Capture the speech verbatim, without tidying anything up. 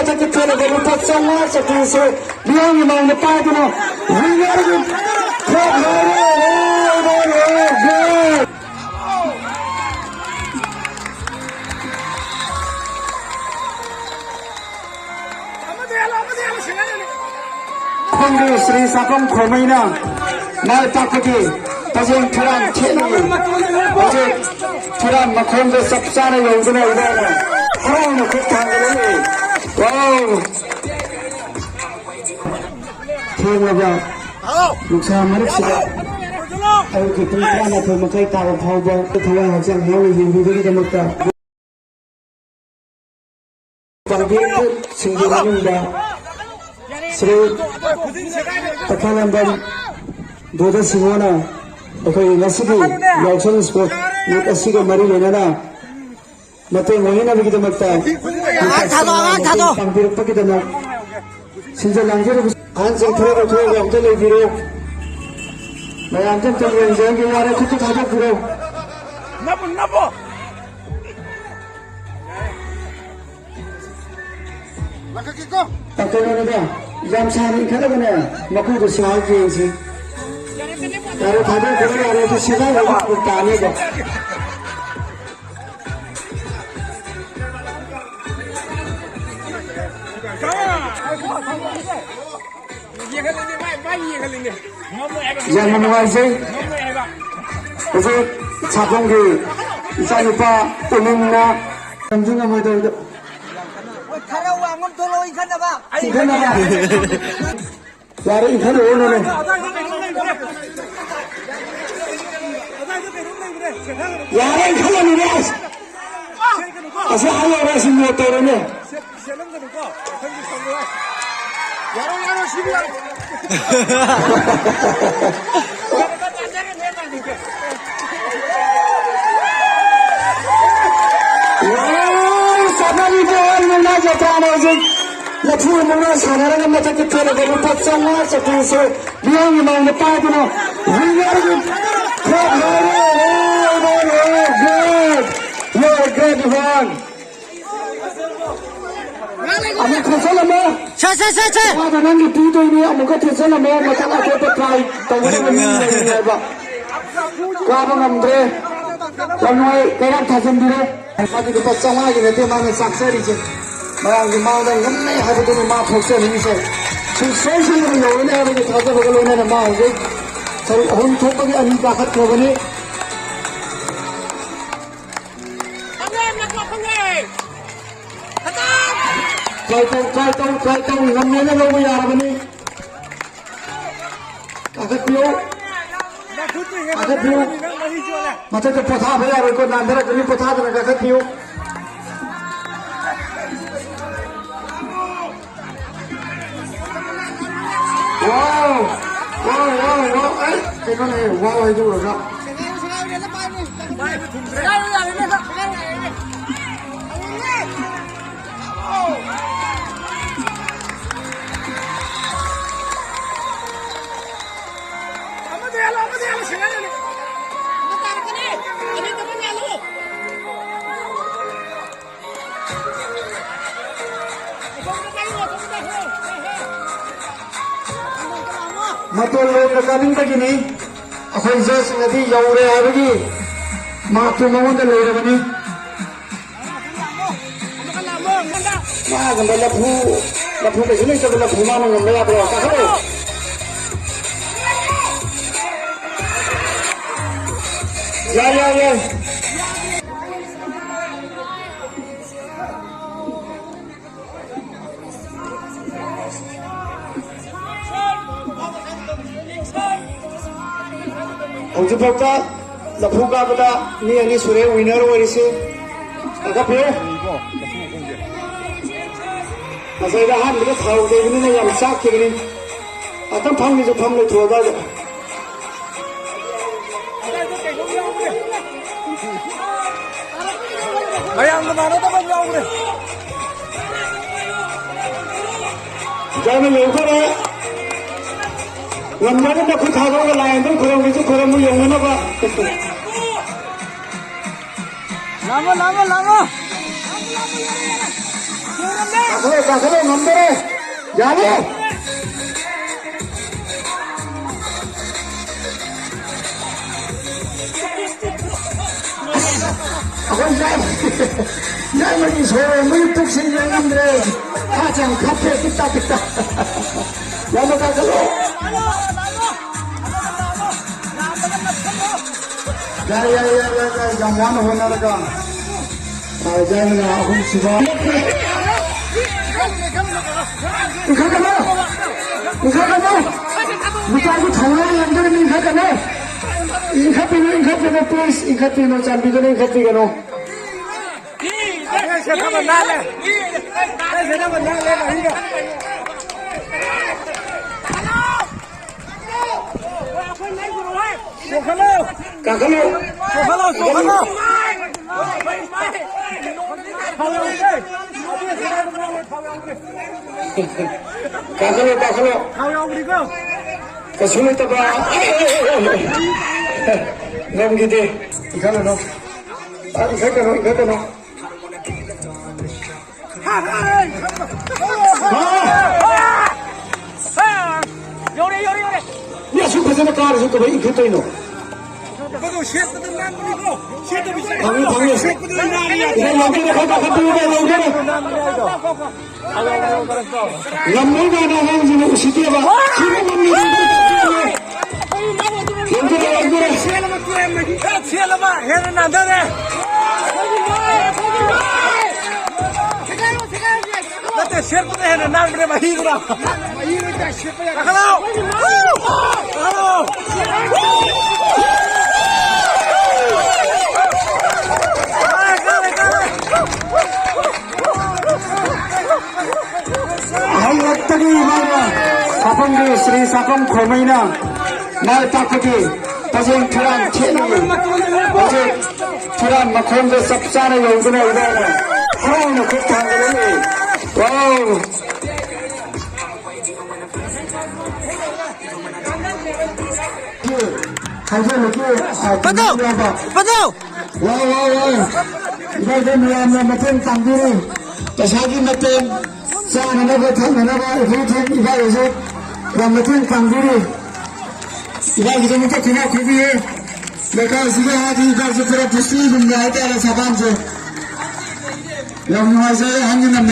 ꯆꯠꯀꯦ ꯈꯜꯂꯕ ꯂꯨꯄꯥ ꯆꯥꯝꯃꯉꯥ ꯆꯠꯄꯤꯁꯦ ꯃꯤꯌꯥꯝꯒꯤ ꯃꯥꯡꯗ ꯄꯥꯏꯗꯨꯅ winner ꯒꯤ ꯈꯣꯡ ꯂꯣꯏꯔꯦ, ꯂꯣꯏꯔꯦ, ꯂꯣꯏꯔꯦ꯫ ꯈꯣꯡꯒꯤ ꯁ꯭ꯔꯤ ꯁꯥꯄꯝ ꯈꯣꯃꯩꯅ ꯃꯥꯏ ꯄꯥꯛꯄꯒꯤ ꯇꯥꯖꯦꯡ ꯊꯤꯔꯥꯡ ꯊꯦꯠꯂꯤ꯫ ꯍꯧꯖꯤꯛ ꯊꯤꯔꯥꯡ ꯃꯈꯣꯡꯗ ꯆꯞ ꯆꯥꯅ ꯌꯧꯗꯨꯅ ꯏꯕꯣꯛꯅ ꯍꯔꯥꯎꯅ ꯈꯨꯠ ꯊꯥꯡꯒꯠꯂꯛꯂꯤ꯫ ꯋꯥꯎ! ꯊꯦꯡꯂꯕ ꯅꯨꯡꯁꯥ ꯃꯔꯛꯁꯤꯗ ꯑꯌꯨꯛꯀꯤ ꯄꯨꯡ ꯇꯔꯥꯃꯥꯊꯣꯏ ꯃꯈꯥꯏ ꯇꯥꯕ ꯐꯥꯎꯕ ꯊꯋꯥꯏ ꯍꯛꯆꯥꯡ ꯌꯥꯎꯅ ꯌꯦꯡꯕꯤꯕꯒꯤꯗꯃꯛꯇ ꯄꯥꯡꯊꯣꯛꯄꯁꯤꯡꯒꯤ ꯃꯅꯨꯡꯗ ꯁ꯭ꯔꯤ ꯇꯈꯦꯂꯝꯕꯝ ꯕꯣꯙ ꯁꯤꯡꯍꯅ ꯑꯩꯈꯣꯏꯒꯤ ꯉꯁꯤꯒꯤ ꯌꯥꯎꯁꯪ ꯁ꯭ꯄꯣꯔꯠ ꯃꯤꯠ ꯑꯁꯤꯒ ꯃꯔꯤ ꯂꯩꯅꯅ ꯃꯇꯦꯡ ꯑꯣꯏꯅꯅꯕꯒꯤꯗꯃꯛꯇ ꯑꯉꯥꯡ ꯊꯥꯗꯣꯛ, ꯑꯉꯥꯡ ꯊꯥꯗꯣꯛ꯫ ꯄꯥꯡꯕꯤꯔꯛꯄꯒꯤꯗꯃꯛ ꯁꯤꯟꯖ ꯂꯥꯡꯖꯔꯤꯕ ꯑꯍꯟꯁꯤꯡ ꯊꯣꯛꯑꯒ ꯊꯣꯛꯑꯒ ꯑꯝꯇ ꯂꯩꯕꯤꯔꯣ꯫ ꯃꯌꯥꯝꯁꯦ ꯑꯝꯇ ꯌꯦꯡꯖꯔꯒꯦ, ꯌꯥꯔꯦ, ꯈꯨꯠꯇ ꯊꯥꯗꯣꯛꯄꯤꯔꯣ꯫ ꯅꯞꯄꯨ, ꯅꯞꯄꯨ꯫ ꯀꯩꯅꯣꯅꯤꯗ, ꯌꯥꯝ ꯁꯥꯡꯅ ꯏꯟꯈꯠꯂꯒꯅꯦ, ꯃꯀꯨꯗꯣ ꯁꯥꯔ ꯌꯦꯡꯁꯤ꯫ ꯌꯥꯔꯦ, ꯊꯥꯗꯣꯛꯈ꯭ꯔꯣ, ꯌꯥꯔꯦ, ꯑꯗꯨ ꯁꯦꯒꯥꯏꯔꯒ ꯑꯃꯨꯛ ꯇꯥꯅꯦꯕ꯫ ꯌꯦꯡꯍꯜꯂꯤꯅꯦ, ꯃꯥꯏ, ꯃꯥꯏ ꯌꯦꯡꯍꯜꯂꯤꯅꯦ꯫ ꯌꯥꯝꯅ ꯅꯨꯡꯉꯥꯏꯖꯩ꯫ ꯍꯧꯖꯤꯛ ꯁꯥꯐꯝꯒꯤ ꯏꯆꯥꯅꯨꯄꯥ ꯎꯃꯤꯡꯅ ꯉꯝꯁꯨ ꯉꯝꯃꯣꯏꯗꯧꯗ꯫ ꯈꯔ ꯋꯥꯡꯕ ꯑꯃ ꯊꯣꯛꯂꯛꯑꯣ, ꯏꯟꯈꯠꯅꯕ꯫ ꯏꯟꯈꯠꯅꯕ꯫ ꯌꯥꯔꯦ, ꯏꯟꯈꯠꯂꯛꯑꯣ, ꯅꯣꯅꯦ꯫ ꯌꯥꯔꯦ, ꯏꯟꯈꯠꯂꯅꯨꯅꯦ, ꯑꯁ꯫ ꯑꯁꯤ ꯑꯥ ꯌꯧꯔꯦ, ꯑꯁꯤ ꯃꯣꯠ ꯇꯧꯔꯦꯅꯦ꯫ ꯌꯥꯔꯣꯏ, ꯌꯥꯔꯣꯏ, ꯁꯤꯗꯤ ꯌꯥꯔꯣꯏ꯫ ꯋꯥꯎ, ꯆꯠꯅꯔꯤꯕ ꯃꯨꯛꯅꯥ ꯖꯇ꯭ꯔꯥꯅ ꯍꯧꯖꯤꯛ ꯂꯐꯨ ꯃꯨꯛꯅꯥ ꯁꯥꯟꯅꯔꯒ ꯃꯊꯛꯇ ꯊꯦꯠꯂꯒ ꯂꯨꯄꯥ ꯆꯥꯝꯃꯉꯥ ꯆꯠꯄꯤꯁꯦ ꯃꯤꯌꯥꯝꯒꯤ ꯃꯥꯡꯗ ꯄꯥꯏꯗꯨꯅ winner ꯒꯤ ꯈꯣꯡ ꯂꯣꯏꯔꯦ, ꯂꯣꯏꯔꯦ, ꯂꯣꯏꯔꯦ, good, you're a great one. ꯑꯃꯨꯛ ꯊꯦꯠꯆꯜꯂꯝꯃꯣ꯫ ꯁꯦ, ꯁꯦ, ꯁꯦ, ꯁꯦ꯫ ꯋꯥꯗ ꯅꯪꯒꯤ ꯄꯤꯗꯣꯏꯅꯤ, ꯑꯃꯨꯛꯀ ꯊꯦꯠꯆꯜꯂꯝꯃꯣ꯫ ꯃꯊꯪ ꯑꯇꯣꯞꯄ try ꯇꯧꯒꯗꯕ ꯃꯤ ꯂꯩꯔꯤꯅꯦ ꯍꯥꯏꯕ꯫ ꯀꯥꯕ ꯉꯝꯗ꯭ꯔꯦ꯫ ꯌꯥꯝ ꯅꯨꯡꯉꯥꯏ, ꯀꯩꯔꯥꯛ ꯊꯥꯖꯤꯟꯕꯤꯔꯣ꯫ ꯃꯥꯗꯤ ꯂꯨꯄꯥ ꯆꯥꯝꯃꯉꯥꯒꯤ ꯅꯠꯇꯦ ꯃꯥꯅ ꯆꯥꯛꯆꯔꯤꯁꯦ꯫ ꯃꯌꯥꯝꯒꯤ ꯃꯥꯡꯗ ꯉꯝꯃꯦ ꯍꯥꯏꯕꯗꯨꯅꯤ ꯃꯥ ꯊꯣꯛꯆꯅꯤꯡꯉꯤꯁꯦ꯫ ꯁꯨꯡꯁꯣꯏ ꯁꯣꯏꯗꯅ ꯌꯧꯔꯅꯤ ꯍꯥꯏꯕꯒꯤ ꯊꯥꯖꯕꯒ ꯂꯣꯏꯅꯅ ꯃꯥ ꯍꯧꯖꯤꯛ ꯁꯔꯨꯛ ꯑꯍꯨꯝ ꯊꯣꯛꯄꯒꯤ ꯑꯅꯤ ꯀꯥꯈꯠꯈ꯭ꯔꯕꯅꯤ꯫ Try ꯇꯧ, try ꯇꯧ, try ꯇꯧ, ꯉꯝꯃꯦꯅ ꯂꯧꯕ ꯌꯥꯔꯕꯅꯤ꯫ ꯀꯥꯈꯠꯄꯤꯌꯨ꯫ ꯀꯥꯈꯠꯄꯤꯌꯨ꯫ ꯃꯊꯛꯇ ꯄꯣꯊꯥꯕ ꯌꯥꯔꯣꯏꯀꯣ, ꯅꯥꯟꯊꯔꯛꯀꯅꯤ, ꯄꯣꯊꯥꯗꯅ ꯀꯥꯈꯠꯄꯤꯌꯨ꯫ Wow! Wow, wow, wow! ꯑꯩ ꯀꯩꯅꯣꯅꯦ, wow ꯍꯥꯏꯗꯣꯛꯎꯔꯒ꯫ ꯑꯃꯗ ꯌꯥꯜꯂꯣ, ꯑꯃꯗ ꯌꯥꯜꯂꯣ, ꯁꯦꯡꯍꯜꯂꯅꯤ꯫ ꯑꯃ ꯇꯥꯔꯛꯀꯅꯤ꯫ ꯑꯅꯤꯗ ꯑꯃ ꯌꯥꯜꯂꯣ꯫ ꯑꯁꯣꯝꯗ ꯄꯥꯏꯌꯨ, ꯑꯁꯣꯝꯗ꯫ ꯍꯣ, ꯍꯣ, ꯍꯣ꯫ ꯃꯇꯣꯟ ꯂꯣꯝꯗ ꯀꯥꯅꯤꯡꯕꯒꯤꯅꯤ꯫ ꯑꯩꯈꯣꯏ ꯖꯁꯁꯤꯡꯅꯗꯤ ꯌꯧꯔꯦ ꯍꯥꯏꯕꯒꯤ ꯃꯥꯛꯇꯨ ꯃꯉꯣꯟꯗ ꯂꯩꯔꯕꯅꯤ꯫ ꯃꯥꯒꯨꯝꯕ ꯂꯐꯨ, ꯂꯐꯨ ꯀꯩꯁꯨ ꯂꯩꯇꯕ ꯂꯐꯨ ꯃꯥꯅ ꯉꯝꯕ ꯌꯥꯕ꯭ꯔꯣ? ꯀꯥꯈꯠꯂꯣ꯫ ꯌꯥꯏ, ꯌꯥꯏ, ꯌꯥꯏ꯫ ꯍꯧꯖꯤꯛꯐꯥꯎꯗ ꯂꯐꯨ ꯀꯥꯕꯗ ꯃꯤ ꯑꯅꯤ ꯁꯨꯔꯦ winner ꯑꯣꯏꯔꯤꯁꯤ꯫ ꯀꯥꯈꯠꯄꯤꯌꯨ꯫ ꯉꯁꯥꯏꯗ ꯑꯍꯥꯟꯕꯗ ꯊꯥꯎ ꯇꯩꯕꯅꯤꯅ ꯌꯥꯝ ꯆꯥꯛꯈꯤꯕꯅꯤ꯫ ꯉꯥꯛꯇꯪ ꯐꯝꯒꯦꯁꯨ ꯐꯝ ꯂꯩꯊꯣꯛꯑꯣ ꯑꯗꯨꯋꯥꯏꯗ꯫ ꯃꯌꯥꯝꯒ ꯃꯥꯟꯅꯗꯕ ꯑꯃ ꯌꯥꯎꯈ꯭ꯔꯦ꯫ ꯌꯥꯝꯅ ꯌꯧꯗꯣꯔꯦ꯫ ꯉꯝꯅꯕ ꯃꯈꯨꯠ ꯊꯥꯗꯣꯛꯑꯒ ꯂꯥꯏ ꯑꯝꯇꯪ ꯈꯨꯔꯨꯝꯒꯦꯁꯨ ꯈꯨꯔꯨꯝꯃꯨ ꯌꯧꯅꯅꯕ꯫ ꯂꯥꯝꯃꯣ, ꯂꯥꯝꯃꯣ, ꯂꯥꯝꯃꯣ꯫ ꯀꯥꯈꯠꯂꯣ, ꯀꯥꯈꯠꯂꯣ, ꯉꯝꯗꯔꯦ꯫ ꯌꯥꯔꯦ꯫ ꯑꯩꯈꯣꯏ ꯌꯥꯏ-, ꯌꯥꯏꯃꯒꯤ ꯁꯣꯔ ꯍꯣꯟꯕꯒꯤ ꯄꯨꯛꯁꯤ ꯌꯦꯡ ꯉꯝꯗ꯭ꯔꯦ꯫ ꯈꯥ ꯆꯦꯡ ꯈꯞꯄꯦ, ꯄꯤꯛꯇ ꯄꯤꯛꯇ꯫ ꯌꯥꯝꯅ ꯀꯥꯈꯠꯂꯣ꯫ ꯌꯥꯏ, ꯌꯥꯏ, ꯌꯥꯏ, ꯌꯥꯏ, ꯌꯥꯏ, ꯌꯥꯝ ꯋꯥꯅ ꯍꯣꯠꯅꯔꯒ꯫ ꯌꯥꯏꯃꯅ ꯑꯍꯨꯝꯁꯨꯕ꯫ ꯏꯟꯈꯠꯀꯅꯨ! ꯏꯟꯈꯠꯀꯅꯨ! ꯅꯨꯄꯥꯒꯤ ꯊꯧꯅꯥ ꯌꯥꯝꯗꯅ ꯏꯟꯈꯠꯀꯅꯨ! ꯏꯟꯈꯠꯄꯤꯅꯨ, ꯏꯟꯈꯠꯄꯤꯅꯨ, please, ꯏꯟꯈꯠꯄꯤꯅꯨ, ꯆꯥꯟꯕꯤꯗꯨꯅ ꯏꯟꯈꯠꯄꯤꯒꯅꯨ꯫ ꯀꯥꯈꯠꯂꯨ! ꯀꯥꯈꯠꯂꯨ! ꯀꯥꯈꯠꯂꯨ! ꯀꯥꯈꯠꯂꯨ, ꯀꯥꯈꯠꯂꯨ! ꯊꯥꯎ ꯌꯥꯎꯕꯅꯤꯀꯣ꯫ ꯀꯩꯁꯨ ꯂꯩꯇꯕ꯫ ꯉꯝꯈꯤꯗꯦ꯫ ꯏꯟꯈꯠꯂꯨꯅꯨ꯫ ꯏꯟꯈꯠꯀꯅꯨ, ꯏꯟꯈꯠꯀꯅꯨ꯫ ꯌꯧꯔꯦ, ꯌꯧꯔꯦ, ꯌꯧꯔꯦ꯫ ꯃꯤ ꯑꯁꯨꯛ ꯐꯖꯅ ꯀꯥꯔꯁꯨ ꯀꯃꯥꯏ ꯏꯟꯈꯠꯇꯣꯏꯅꯣ? ꯐꯪꯉꯤ, ꯐꯪꯉꯤ꯫ ꯏꯟꯈꯠ ꯂꯧꯗꯣꯏꯅꯦ, ꯈꯔ ꯀꯥꯈꯠꯄꯤꯌꯨ, ꯏꯟꯈꯠ ꯂꯧꯗꯣꯏꯅꯦ꯫ ꯉꯝꯃꯣꯏ ꯀꯥꯏꯅ ꯑꯉꯥꯡꯁꯤꯡꯅ ꯎꯁꯤꯠꯇꯦꯕ꯫ ꯁꯤꯕꯨ ꯉꯝꯃꯤ꯫ ꯌꯦꯡꯊꯣꯔꯛꯑꯣ, ꯌꯦꯡꯊꯣꯔꯛꯑꯣ꯫ ꯆꯦꯜꯂꯕ ꯍꯦꯟꯅ ꯅꯥꯟꯊꯔꯦ꯫ ꯅꯠꯇꯦ, ꯁꯦꯠꯄꯗ ꯍꯦꯟꯅ ꯅꯥꯟꯕꯅꯦ ꯃꯍꯤꯗꯨꯅ꯫ ꯀꯥꯈꯠꯂꯣ! ꯀꯥꯈꯠꯂꯣ! ꯑꯍꯜꯂꯛꯇꯒꯤ ꯏꯃꯥꯅ ꯁꯥꯐꯝꯒꯤ ꯁ꯭ꯔꯤ ꯁꯥꯐꯝ ꯈꯣꯃꯩꯅ ꯃꯥꯏ ꯄꯥꯛꯄꯒꯤ ꯇꯥꯖꯦꯡ ꯊꯤꯔꯥꯡ ꯊꯦꯠꯂꯤ꯫ ꯍꯧꯖꯤꯛ ꯊꯤꯔꯥꯡ ꯃꯈꯣꯡꯗ ꯆꯞ ꯆꯥꯅ ꯌꯧꯗꯨꯅ ꯏꯃꯥꯅ ꯍꯔꯥꯎꯅ ꯈꯨꯠ ꯊꯥꯡꯒꯠꯂꯛꯂꯤ꯫ ꯋꯥꯎ! ꯍꯥꯏꯖꯔꯤꯕ, ꯑ, ꯄꯟꯊꯧ! ꯌꯥꯕ꯫ ꯄꯟꯊꯧ! ꯋꯥꯎ, ꯋꯥꯎ, ꯋꯥꯎ! ꯏꯕꯥꯏꯗ ꯃꯌꯥꯝꯅ ꯃꯇꯦꯡ ꯄꯥꯡꯕꯤꯔꯤ꯫ ꯄꯩꯁꯥꯒꯤ ꯃꯇꯦꯡ, ꯆꯥꯅꯅꯕ ꯊꯛꯅꯅꯕ everything ꯏꯕꯥꯏ ꯍꯧꯖꯤꯛ ꯌꯥꯝ ꯃꯇꯦꯡ ꯄꯥꯡꯕꯤꯔꯤ꯫ ꯏꯕꯥꯏꯒꯤꯗꯃꯛꯇ ꯈꯨꯕꯥꯛ ꯈꯨꯕꯤꯌꯨ꯫ ꯂꯩꯀꯥꯏꯁꯤꯒꯤ ꯍꯥꯏꯗꯤ ꯏꯕꯥꯏꯁꯦ ꯈꯔ ꯄꯨꯁꯤꯒꯨꯝꯕ ꯍꯥꯏꯇꯥꯔꯦ ꯁꯕꯥꯟꯁꯦ꯫ ꯌꯥꯝ ꯅꯨꯡꯉꯥꯏꯖꯔꯦ ꯑꯍꯟꯒꯤ ꯅꯝꯕꯔ꯫